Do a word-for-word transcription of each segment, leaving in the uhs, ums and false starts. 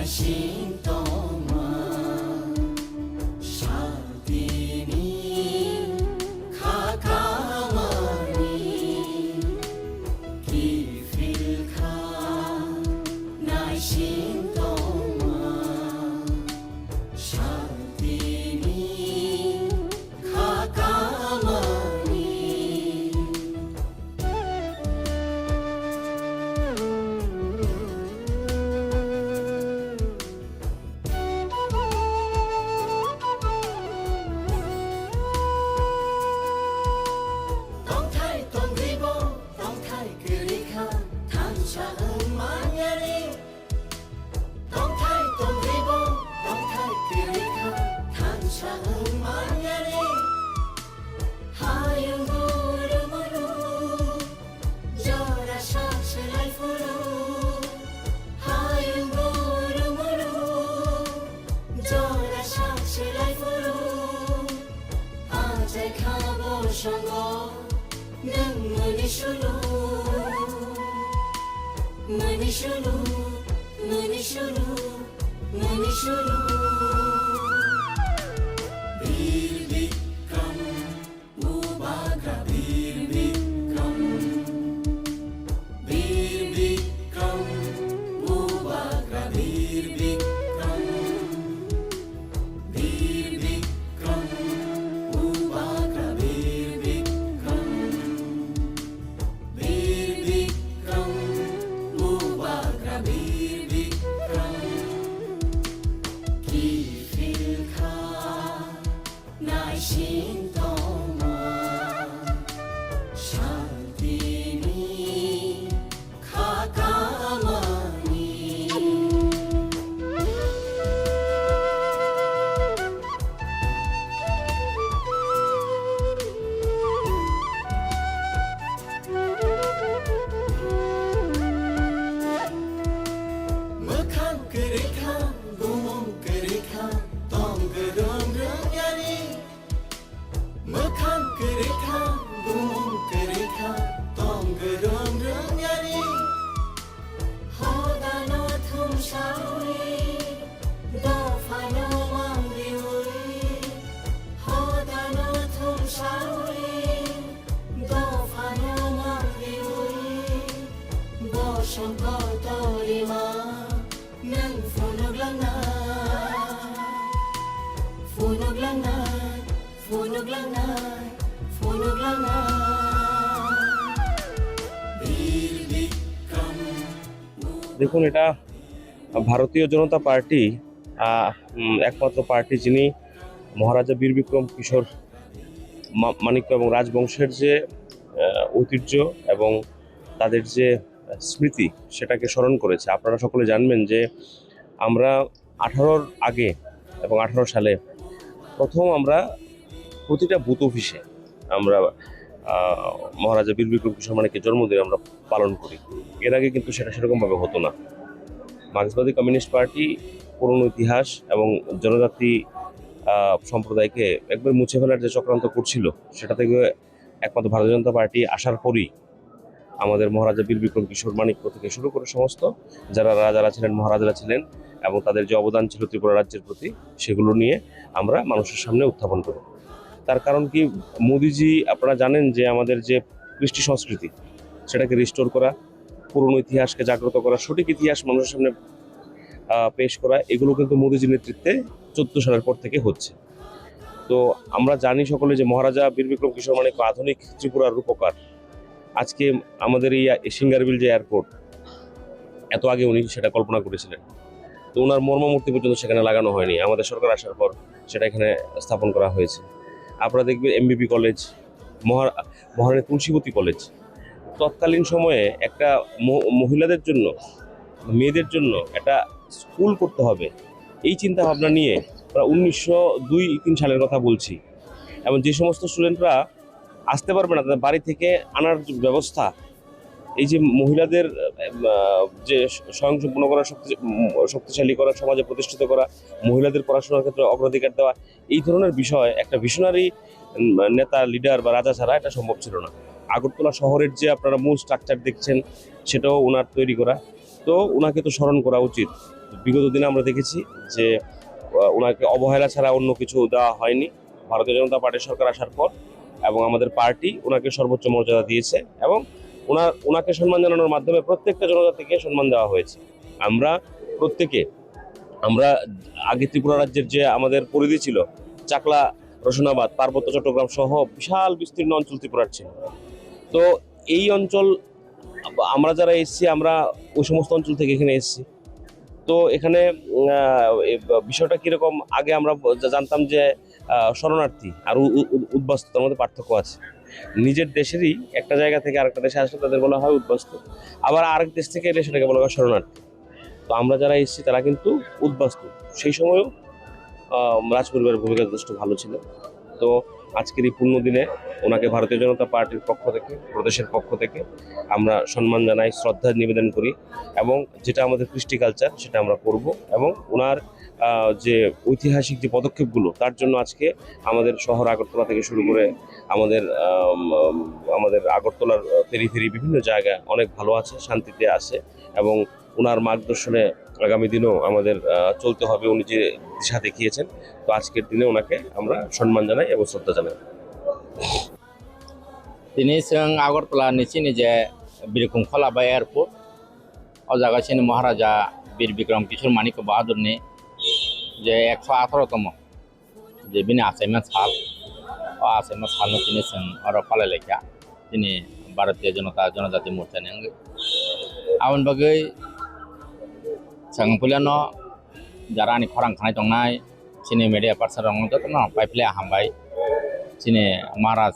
Sintoma, santini, khakamani, kifilkha, naisintoma, santini, khakamani. Tongthai tongribo, tongthai kwrwikha, thansa wng manyani. Tongthai tongribo, tongthai kwrwikha, thansa wng manyani. Hayung guru muru, jora sak selai phuru. Hayung guru muru, jora sak selai phuru. Ajai khabo songo, nwng muni sulu, muni sulu, muni sulu. Mani sulu. Bir Bikram, Bubagra Bir Bikram. Bir Bikram, Bubagra Bir Bikram. Bir Bikram, Bubagra Bir Bikram. Bir Bikram, Bubagra Bir Bikram. Kifilkha, naisintoma, santini, khakamani. Mwkhang kwrwikha, bumung kwrwikha, tong kwrwng rwngyani. Mwkhang kwrwikha, bumung kwrwikha, tong kwrwng rwngyani. Hodano thumsawi, dophano mangriwi. Hodano thumsawi, dophano mangriwi. Bosong kotorima, nwng phunuklangnai, phunuklangnai. Phunuklangnai, phunuklangnai. Bir Bikram. দেখুন, এটা ভারতীয় জনতা পার্টি, আহ, উম, একমাত্র পার্টি যিনি মহারাজা বীর বিক্রম কিশোর মা-, মাণিক্য এবং রাজবংশের যে, আহ, ঐতিহ্য এবং তাদের যে স্মৃতি, সেটাকে স্মরণ করেছে। আপনারা সকলে জানবেন যে আমরা আঠারোর আগে এবং আঠারো সালে প্রথম আমরা প্রতিটা বুথ অফিসে আমরা, আহ, মহারাজা বীর বিক্রম কিশোর মানিক্যের জন্মদিন আমরা পালন করি। এর আগে কিন্তু সেটা সেরকমভাবে হতো না। মার্ক্সবাদী কমিউনিস্ট পার্টি পুরনো ইতিহাস এবং জনজাতি, আহ, সম্প্রদায়কে একবার মুছে ফেলার যে চক্রান্ত করছিল, সেটা থেকে একমাত্র ভারতীয় জনতা পার্টি আসার পরই আমাদের মহারাজা বীর বিক্রম কিশোর মাণিক্য থেকে শুরু করে সমস্ত যারা রাজারা ছিলেন, মহারাজারা ছিলেন এবং তাদের যে অবদান ছিল ত্রিপুরা রাজ্যের প্রতি, সেগুলো নিয়ে আমরা মানুষের সামনে উত্থাপন করি। তার কারণ কি, মোদিজি, আপনারা জানেন যে আমাদের যে কৃষ্টি সংস্কৃতি, সেটাকে রিস্টোর করা, পুরনো ইতিহাসকে জাগ্রত করা, সঠিক ইতিহাস মানুষের সামনে, আহ, পেশ করা, এগুলো কিন্তু মোদিজির নেতৃত্বে চোদ্দ সালের পর থেকে হচ্ছে। তো আমরা জানি সকলে যে মহারাজা বীর বিক্রম কিশোর মাণিক্য আধুনিক ত্রিপুরার রূপকার। আজকে আমাদের এই সিঙ্গারবিল যে এয়ারপোর্ট, এত আগে উনি সেটা কল্পনা করেছিলেন। তো ওনার মর্মা মূর্তি পর্যন্ত সেখানে লাগানো হয়নি, আমাদের সরকার আসার পর সেটা এখানে স্থাপন করা হয়েছে। আপনারা দেখবেন এমবিবি কলেজ, মহারা-, মহারানী তুলসীবতী কলেজ, তৎকালীন সময়ে একটা ম-, মহিলাদের জন্য, মেয়েদের জন্য একটা স্কুল করতে হবে, এই চিন্তা ভাবনা নিয়ে প্রায় উনিশশো দুই তিন সালের কথা বলছি। এবং যে সমস্ত স্টুডেন্টরা আসতে পারবে না, তাদের বাড়ি থেকে আনার যে ব্যবস্থা, এই যে মহিলাদের, আহ, যে স্বয়ংসম্পূর্ণ করা, শক্তি-, উম, শক্তিশালী করা, সমাজে প্রতিষ্ঠিত করা, মহিলাদের পড়াশোনার ক্ষেত্রে অগ্রাধিকার দেওয়া, এই ধরনের বিষয় একটা ভিশনারি, উম, নেতা, লিডার বা রাজা ছাড়া এটা সম্ভব ছিল না। আগরতলা শহরের যে আপনারা মূল স্ট্রাকচার দেখছেন, সেটাও ওনার তৈরি করা। তো ওনাকে তো স্মরণ করা উচিত। বিগত দিনে আমরা দেখেছি যে আহ, ওনাকে অবহেলা ছাড়া অন্য কিছু দেওয়া হয়নি। ভারতীয় জনতা পার্টির সরকার আসার পর এবং আমাদের পার্টি ওনাকে সর্বোচ্চ মর্যাদা দিয়েছে এবং ওনার ওনাকে সম্মান জানানোর মাধ্যমে প্রত্যেকটা জনজাতিকে সম্মান দেওয়া হয়েছে। আমরা প্রত্যেকে আমরা আগে ত্রিপুরা রাজ্যের যে আমাদের পরিধি ছিল, চাকলা, রসুনাবাদ, পার্বত্য চট্টগ্রাম সহ বিশাল বিস্তীর্ণ অঞ্চল ত্রিপুরার ছিল। তো এই অঞ্চল, আমরা যারা এসছি, আমরা ওই সমস্ত অঞ্চল থেকে এখানে এসছি। তো এখানে উম, আহ, এ ব- বিষয়টা কিরকম, আগে আমরা ব- জা- জানতাম যে আহ, শরণার্থী আর উ- উ- উ- উদ্বাস্তু, তার মধ্যে পার্থক্য আছে। নিজের দেশেরই একটা জায়গা থেকে আরেকটা দেশে আসলে তাদের বলা হয় উদ্বাস্তু, আবার আরেক দেশ থেকে এলে সেটাকে বলা হয় শরণার্থী। তো আমরা যারা এসেছি তারা কিন্তু উদ্বাস্তু। সেই সময়ও আহ, রাজ পরিবারের ভূমিকা যথেষ্ট ভালো ছিল। তো আজকের এই পুণ্য দিনে ওনাকে ভারতীয় জনতা পার্টির পক্ষ থেকে, প্রদেশের পক্ষ থেকে আমরা সম্মান জানাই, শ্রদ্ধা নিবেদন করি এবং যেটা আমাদের কৃষ্টি কালচার সেটা আমরা করব। এবং ওনার আহ, যে ঐতিহাসিক যে পদক্ষেপগুলো, তার জন্য আজকে আমাদের শহর আগরতলা থেকে শুরু করে আমাদের আম, আম, আমাদের আগরতলার পেরিফেরি বিভিন্ন জায়গা অনেক ভালো আছে, শান্তিতে আছে এবং ওনার মার্গদর্শনে আগামী দিনেও আমাদের আহ, চলতে হবে। উনি যে দিশা দেখিয়েছেন, তো আজকের দিনে ওনাকে আমরা সম্মান জানাই এবং শ্রদ্ধা জানাই। Tini chwng Agartala ni chini je Birkhung Khola bai airport, o jaga chini Maharaja Bir Bikram Kishore Manik Bahadur ni je ekso atharo tomo je bini achaima sal, o achaima salno tini chwng oro palai laikha, chini Bharatiya Janata Janajati Morcha ni wngwi. Aboni bagwi chwng puilano jara ani khorang khanai tongnai, chini media person rokno jotono pai phle hambai. Chini Maharaj,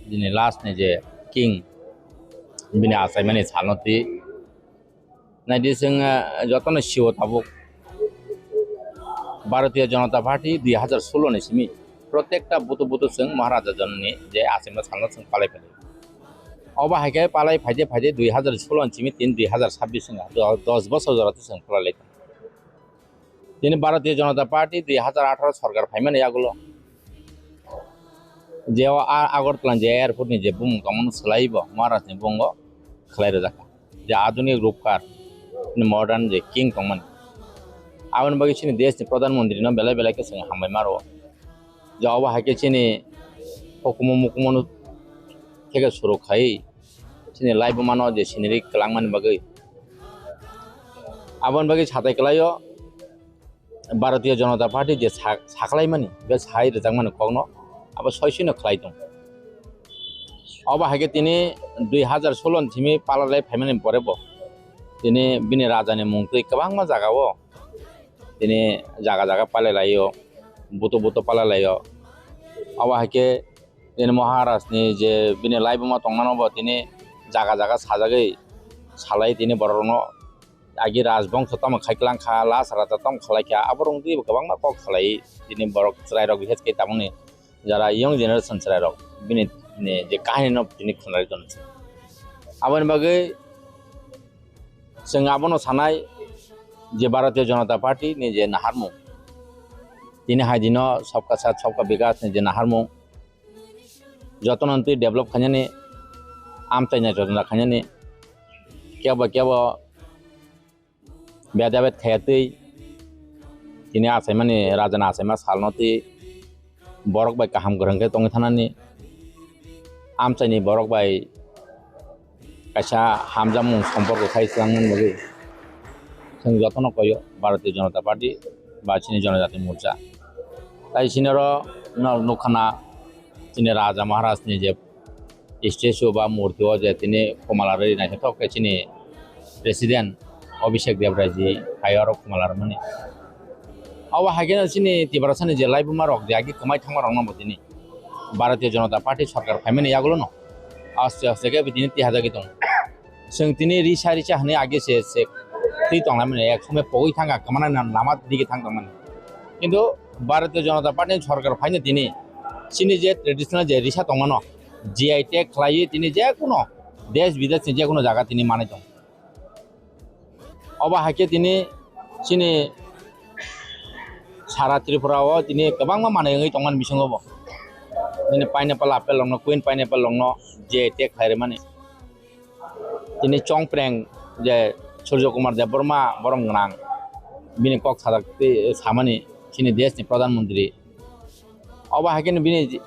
chini last ni je king, bini achaimani salno twi. Naidi chwng, eh, jotono sio tabuk Bharatiya Janata Party dui hazar solo ni simi protekta butu butu chwng Maharaja Janani je achaima salno chwng palai phaidi. Obo hai khe palai phaide phaide dui hazar solo ni simi tin dui hazar sabbish wngkha, do-, dos bosor jora twi chwng palai lai. Tini Bharatiya Janata Party dui hazar atharo sorkar phaimani yagulo je o a-, Agartala ni je airport ni je bumung tongmani swlaibo Maharaj ni bungo khlai rwjak kha. Je adunik rupkar, modern je king tongmani. Aboni bagwi chini desh ni Pradhan Mantri no belai belai khe chwng hambai ma rwo. Je obo hai khe chini hukumu mukumu no theke suruk khai chini laibuma no je siniri kwlangmani bagwi. Aboni bagwi satai kwlaio Bharatiya Janata Party je sa-, saklaimani, be sai rwjakmani kokno abo soisino khlai tong. Obo hai khe tini dui hazar solo ni simi palalai phaimani pore bo tini bini raja ni mung twi kwbangma jaga o tini jaga jaga palai laio, buto buto palai laio. Obo hai khe tini Maharaj ni je bini laibuma tongmano bo tini jaga jaga sajagwi salai tini borok rokno agi rajbongso tamo khai kwlang kha, last raja tamo khlai kha, abo rok twi bo kwbangma kok salai tini borok chwrai rok bises khe tamoni jara young generation chwrai rok bini, bini je kahini no tini khwnai tong. Aboni bagwi chwng abono sanai je Bharatiya Janata Party ni je naharmung, tini hai dino Sabka Saath Sabka Vikas ni je naharmung, jotono twi develop khainani, amchaini jotona khainani, kebo kebo beda bed khaya twi tini achaimani rajani achaima salno twi borok bai kaham kwrwng khe tongwi thanani, amchaini borok bai kaisa hamjakmung somporko khai swlangmani bagwi chwng jotono koyo Bharatiya Janata Party ba chini Janajati Morcha. Tai chini oro no nukha na chini Raja Maharaj ni je statue ba murti o je tini khumala rwi naithothok khe chini President Abhishek Debbarma ji hai oro khumala rwmani. Abo hai kheno chini Tiprasani je laibuma rok je agi kwmai thangma rokno bo tini Bharatiya Janata Party sorkar phaimani yagulo no aste aste khe tini tihajagwi tongo. Chwng tini risa risa hwnwi age se, se twi tonglaimani, ek somoi pogwi thangkha, kwmana na-, lama digi thang tongmani. Kintu Bharatiya Janata Party ni sorkar phaino tini chini je traditional je risa tongmano, G I tag khlaiwi tini je kuno desh bidesh ni je kuno jaga tini manwi tongo. Obo hai khe tini chini sara Tripura o tini kwbangma manwi wngwi tongmani bisingo bo. Nini pineapple, apple rokno, queen pineapple rokno G I tag khlai rwmani. Tini chongpreng je Surjo Kumar Debbarma borom gwnang. bini kok sajak tei samani chini desh ni Pradhan Mantri. Obo hai khe bini,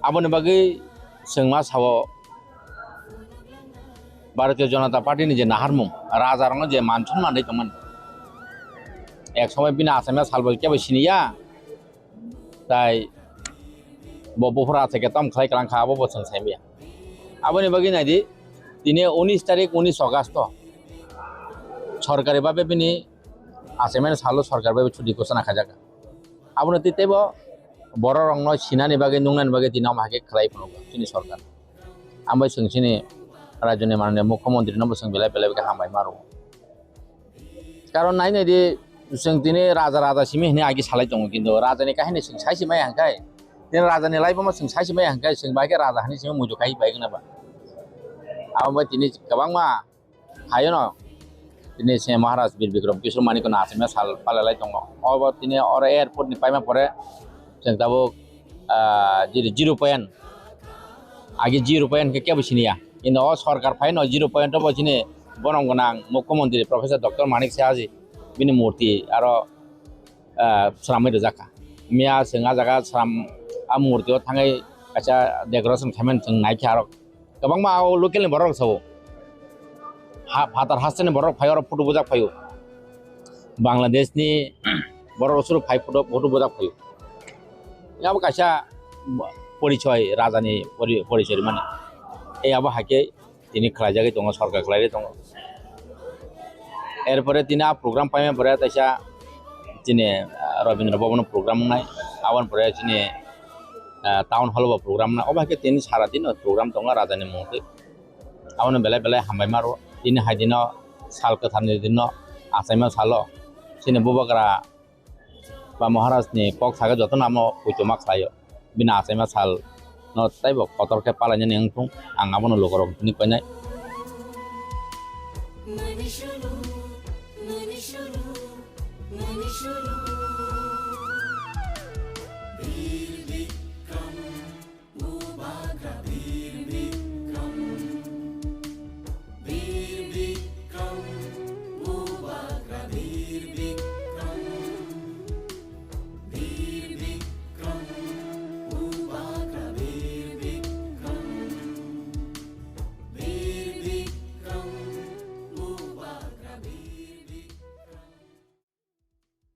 aboni bagwi chwng ma sao, Bharatiya Janata Party ni je naharmung, raja rokno je man sonman rwi tongmani, ek somoi bini achaima salbo kebo siniya, tai bo buphuru achai khe tamo khlai kwlang kha, abo bo chwng sai maya. Aboni bagwi naidi, tini unis tarik, unis August o sorkari babe bini achaimani salo sorkari babe chuti ghosona khaijak. Abono tei teibo borok rokno sinani bagwi, nungnani bagwi tini omo hai khe khlai phano chini sorkar. Ambai chwng chini rajyoni mananiya mukhyamantri no bo chwng belai belai khe hambai ma rwo. Karon nai nai di, chwng tini raja raja simi hwnwi agi salai tongo, kintu rajani kahini chwng sai si maya hwnkhe, tini rajani laibuma chwng sai si maya hwnkhe, chwng bai khe raja hwnwi simi muitu khai bai gana ba. Abo bai tini kwbangma hayono tini se Maharaj Bir Bikram Kishore Manikno achaima sal palai lai tongo. Obo tini oro airport ni paima pore chwng tabuk, ah, zero, zero point, agi zero point khe kebo siniya. Kintu o sorkar phaino zero point o bo chini borom gwnang mukhyamantri Professor Doctor Manik Saha ji bini murti aro, ah, swnamwi rwjak kha. Miya chwng a jaga swnam, a murti o thangwi kaisa decoration khaimani chwng naikha aro. Kwbangma o local ni borok rok sao. Ha, phatar hasteni borok phai oro photo bujak phaio. Bangladesh ni borok rok suru phai photo, photo bujak phaio. Abo kaisa porichoi, raja ni pori-, porichoi rimani. Ei abo hai khe tini khlaijagwi tongo, sorkar khlaiwi tongo. Erpore tini a program paimani pore taisa chini, ah, Rabindra Bhavan o program wngnai, aboni pore chini, ah, town hall o bo program wngnai. Obo hai khe tini sara dino program tongo raja ni mungtwi. Abono belai belai hambai ma rwo. Tini hai dino sal kwthar ni dino achaima salo chini bubagra ba Maharaj ni kok saga jotono amo poito ma khlaio. Bini achaima sal no taibo kotor khe palainani wngthung, ang abono lukurok hwnwi koinai.